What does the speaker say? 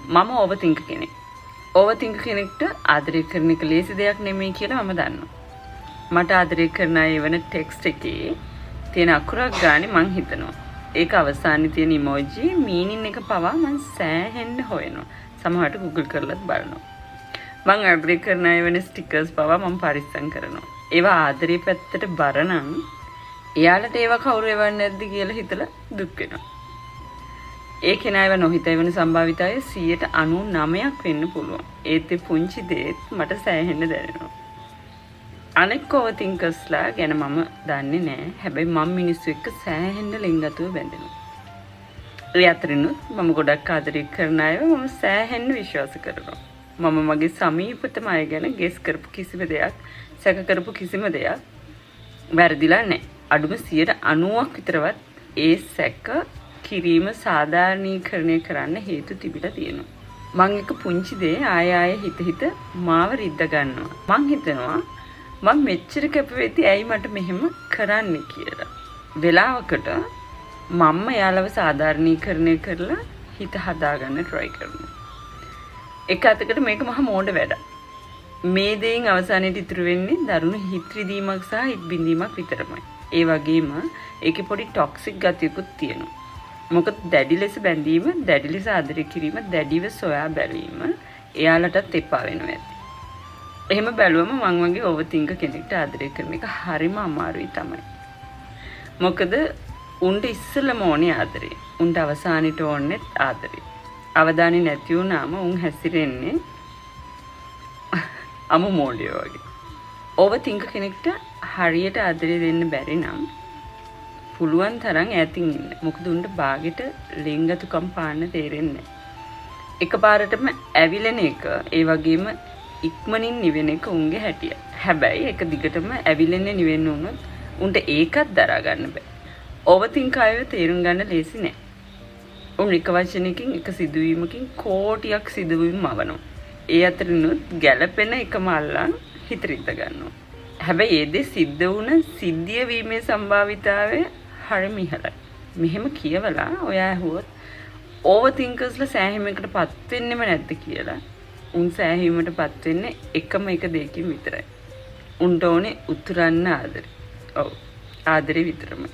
මම ඕවර්තින්කර් කෙනෙක්. ඕවර්තින්කර් කෙනෙක්ට ආදරය කරන එක ලේසි දෙයක් නෙමෙයි කියලා මම දන්නවා. මට ආදරය කරන අය එවන ටෙක්ස්ට් එකේ තියෙන අකුරක් ගානේ මං හිතනවා. ඒක අවසානයේ තියෙන ඉමෝජි මීනින් එක පවා මං සෑහෙන්න හොයනවා. සමහරට Google කරලත් බලනවා. මං ආදරය කරන අය එවන ස්ටිකර්ස් පවා මං පරිස්සම් කරනවා. ඒවා ආදරේ පැත්තට බර නම් එයාලට ඒවා කවුරු එවන්නේ නැද්ද කියලා හිතලා දුක් වෙනවා. ඒ කෙනා ඒවා නොහිත එවන සම්භාවිතාවය 99ක් වෙන්න පුළුවන්. ඒත් ඒ පුංචි දේත් මට සෑහෙන්න දැනෙනවා. අනෙක් ඕවර්තින්කර්ස්ලා ගැන මම දන්නේ නෑ. හැබැයි මම මිනිස්සු එක්ක සෑහෙන්න ලෙන්ගතුව බැඳෙනවා. ඒ අතරිනුත් මම ගොඩක් ආදරය කරන අයව මම සෑහෙන්න විශ්වාස කරනවා. මම මගේ සමීපතම අය ගැන ගෙස් කරපු කිසිම දෙයක්, සැක කරපු කිසිම දෙයක් වැරදිලා නෑ. අඩුම 90ක් විතරවත් ඒ සැක කිරීම සාධාරණීකරණය කරන්න හේතු තිබිලා තියෙනවා. මං එක පුංචි දේ ආය ආය හිත හිත මාව රිද්ද ගන්නවා. මං හිතනවා මං මෙච්චර කැප වෙද්දි ඇයි මට මෙහෙම කරන්නේ කියලා. වෙලාවකට මම්ම එයාලව සාධාරණීකරණය කරලා හිත හදාගන්න try කරනවා. එක අතකට මේක මහා මෝඩ වැඩක්. මේ දෙයින් අවසානයේට ඉතුරු වෙන්නේ දරුණු හිත් රිදීමක් සහ හිත් බිඳීමක් විතරමයි. ඒ වගේම ඒකේ පොඩි ටොක්සික් ගතියකුත් තියෙනවා. මොකද දැඩි ලෙස බැඳීම, දැඩි ලෙස ආදරය කිරීම, දැඩිව සොයා බැලීම එයාලටත් එපා වෙනවා ඇති. එහෙම බැලුවම මං වගේ ඕවර්තින්කර් කෙනෙක්ට ආදරය කරන එක හරිම අමාරුයි තමයි. මොකද උන්ට ඉස්සෙල්ලම ඕනේ ආදරේ. උන්ට අවසානෙට ඕනෙත් ආදරේ. අවධානය නැති වුණාම උන් හැසිරෙන්නේ අමු මෝඩයෝ වගේ. ඕවර්තින්කර් කෙනෙක්ට හරියට ආදරේ දෙන්න බැරි නම් පුළුවන් තරම් ඈතින් ඉන්න. මොකද උන්ට බාගෙට ලෙන්ගතුකම් පාන්න තේරෙන්නේ නැහැ. එකපාරටම ඇවිලෙන එක, ඒ වගේම ඉක්මනින් නිවෙන එක උන්ගේ හැටිය. හැබැයි එක දිගටම ඇවිලෙන්නේ නිවෙන්න වුණොත් උන්ට ඒකත් දරා ගන්න බෑ. ඕවර්තින්කර් අයව තේරුම් ගන්න ලේසි නෑ. උන් එක වචනයකින්, එක සිදුවීමකින් කෝටියක් සිදුවීම් මවනවා. ඒ අතරිනුත් ගැළපෙන එකම අල්ලන් හිත රිද්ද ගන්නවා. හැබැයි ඒ දේ සිද්ධ වුණ සිද්ධිය වීමේ සම්භාවිතාවය හරිම ඉහළයි. මෙහෙම කියවලා ඔයා ඇහුවොත් ඕවර්තින්කර්ස්ලා සෑහීමකට පත් වෙන්නෙම නැද්ද කියලා. උන් සෑහීමට පත් වෙන්නේ එකම එක දෙයකින් විතරයි. උන්ට ඕනේ උතුරන්න ආදරේ. ඔව්, ආදරේ විතරමයි.